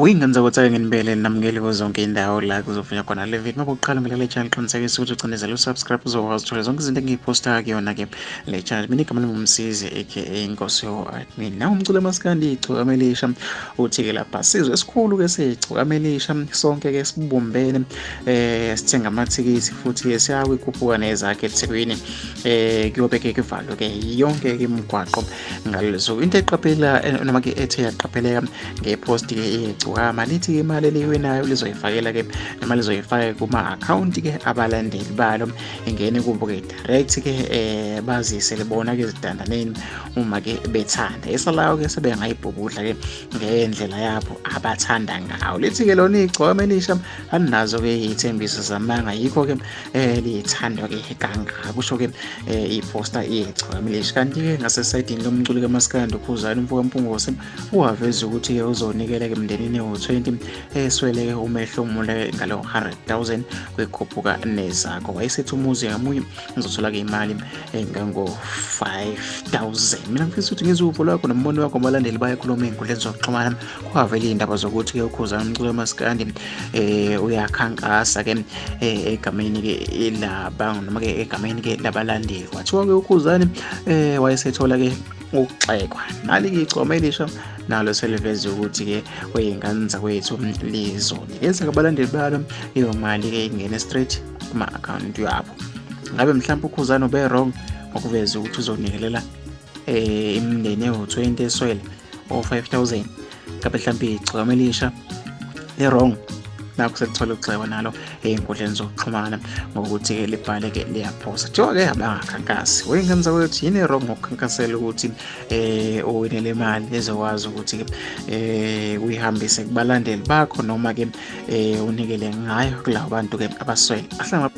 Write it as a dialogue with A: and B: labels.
A: Uyingane zakwethu nginibele namukele kuzo zonke indawo la kuzovunywa khona le video. Uma uqala ngale le channel, qinisekisa ukuthi ucindezela usubscribe, uzokwazi ukuthola zonke izinto engiyiphosta kuyona-ke le channel. Mina igama lami uMsizi aka Inkosi yo-admin. Nawu umculo maskandi Igcokama Elisha uthi-ke lapha sizwe esikhulu-ke siyigcokama elisha sonke-ke sibumbene, sithenga amathikithi futhi-ke siyawikhuphuka nezakhe eThekwini, kuyobe-ke kuvalwe-ke yonke-ke imigwaqo ngalolu suku. Into eqaphela noma-ke ethe yaqapheleka ngepost-ke yegcokama lithi-ke imali eliyiwinayo lizoyifakela-ke noma lizoyifaka kuma-akhawunti-ke abalandeli balo, ingene kubo-ke direct-ke, bazise libona-ke ezidandaneni uma-ke bethanda. Esalayo-ke sebengayibhubudla-ke ngendlela yabo abathanda ngayo. Lithi-ke lona igcokama elisha alinazo-ke iy'thembiso zamanga, yikho-ke lithandwa-ke kangaka, kusho-ke iphosta yegcokama elisha. Kanti-ke ngasesayidini lomculi kamaskandi uKhuzani umfo kaMpungose waveza ukuthi-ke uzonikela-ke emndenini ewu-20 esweleke umehlo omule ngalo 100,000 kwikhuphuka nezakho. Wayesethi umuzi ngamunye uzothola-ke imali engango-5,000. Mina ngifisa ukuthi ngizwe uvo lwakho nombono wakho. Abalandeli bayakhuluma ey'nkundleni zokuxhumana, kwavela iy'ndaba zokuthi-ke uKhuzani umculo wamaskandi uyakhankasa-ke egameni-ke laba noma-ke egameni-ke labalandeli. Kwathiwa-ke uKhuzani wayesethola-ke ukugxekwa. Nali-ke igcokama elisha nalo seliveze ukuthi-ke kwey'ngane zakwethu lizonikeza abalandeli balo leyo mali-ke ingene straight kuma-akhawunti yabo. Ngabe mhlawumbe uKhuzani ube wrong ngokuveza ukuthi uzonikelela imindeni ewu-20 eswele o-5,000? Ngabe mhlawumbe igcokama elisha li-wrong? Nakho selithola ukugxekwa nalo ey'nkundleni zokuxhumana ngokuthi-ke libhale-ke liyaphosa, kuthiwa-ke abangakhankasi. Wey'ngane zakwethu, yini e-wrong ngokukhankasela ukuthi uwinele imali ezokwazi ukuthi-ke uyihambise kubalandeli bakho noma-ke unikele ngayo kulabo bantu-ke abaswele? Ahlanga.